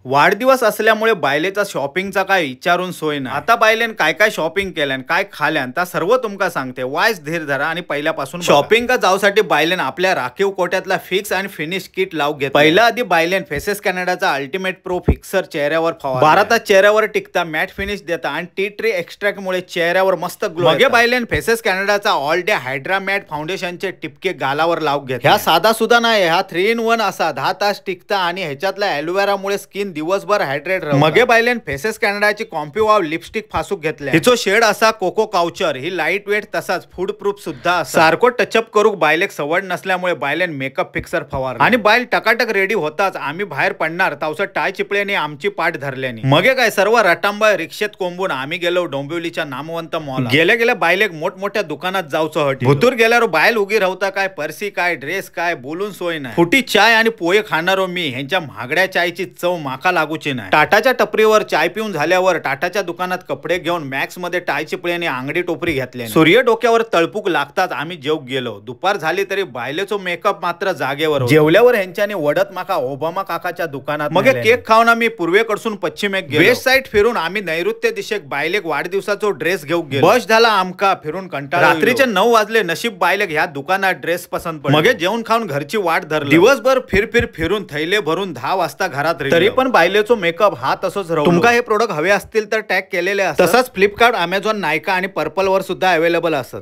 वाढदिवस असल्यामुळे बायलेचा शॉपिंगचा काय विचारून सोय नाही. आता बायलेन काय काय शॉपिंग केल्यान काय खाल्यान ता सर्व तुमका सांगते. वायस धीर धरा आणि पहिल्यापासून शॉपिंग का जाऊसाठी बायलेन आपल्या राखीव कोट्यातला फिक्स आणि फिनिश किट लावून घेत. पहिला आधी बायलेन फेसेस कॅनडाचा अल्टिमेट प्रो फिक्सर चेहऱ्यावर फवारला. 12 तास चेहऱ्यावर टिकता, मॅट फिनिश देता आणि टी ट्री एक्स्ट्रॅक्ट मुळे चेहऱ्यावर मस्त ग्लो. मगे बायलेन फेसेस कॅनडाचा ऑल डे हायड्रा मॅट फाउंडेशनचे टिपके गालावर लावून घेत. ह्या साधा सुद्धा नाही, ह्या 3 in 1 असा 10 तास टिकता आणि ह्याच्यातल्या ॲलोवेरा मुळे स्किन दिवसभर हायड्रेट राहता. मगे बायलेन फेसेस कॅनडाची कॉम्प्युवाव लिपस्टिक फासूक घेतल्या. हिचो शेड असा कोको काउचर, ही लाईट वेट तसाच फूड प्रूफ सुद्धा असा. सारखो टचअप करूक बायलेक सवड नसल्यामुळे बायलेन मेकअप फिक्सर फवारला आणि बायल टकाटक रेडी होताच आम्ही बाहेर पडणार तावसा टाय चिपळ्याने आमची पाठ धरल्याने. मगे काय सर्व रटांबा रिक्षेत कोंबून आम्ही गेलो डोंबिवलीच्या नामवंत मॉल. गेल्या गेल्या बायलेक मोठमोठ्या दुकानात जाऊचं हटी. भुतूर गेल्यावर बायल उगी राहता काय पर्सी काय ड्रेस काय बोलून सोय नाही. फुटी चाय आणि पोहे खाणारो मी ह्यांच्या महागड्या चायची चव माका लागूची नाही. टाटाच्या टपरीवर चाय पिऊन झाल्यावर टाटाच्या दुकानात कपडे घेऊन मॅक्स मध्ये टाय चिपळ्याने आंगडी टोपरी घेतली. सूर्य डोक्यावर तळपूक लागताच आम्ही जेवूक गेलो. दुपार झाली तरी बायलेचो मेकअप मात्र जागेवर. जेवल्यावर ह्यांच्याने वडत माका ओबामा काकाच्या दुकानात. मग केक खाऊन आम्ही पूर्वेकडसून पश्चिमेक गेलो. वेस्ट साईड फिरून आम्ही नैऋत्य दिशेक बायलेक वाढदिवसाचो ड्रेस घेऊक गेलो. बस झाला आमका फिरून कंटाळा. रात्रीचे 9 वाजले. नशीब बायलेक ह्या दुकानात ड्रेस पसंत पडले. मगे जेवण खाऊन घरची वाट धरली. दिवसभर फिर फिर फिरून थैले भरून 10 वाजता घरात. तरी पण बायलेचो मेकअप हा तसोच राहतो. तुमका हे प्रोडक्ट हवे असतील तर टॅग केलेले असतात. तसंच फ्लिपकार्ट, अमेझॉन, नायका आणि पर्पल वर सुद्धा अवेलेबल असत.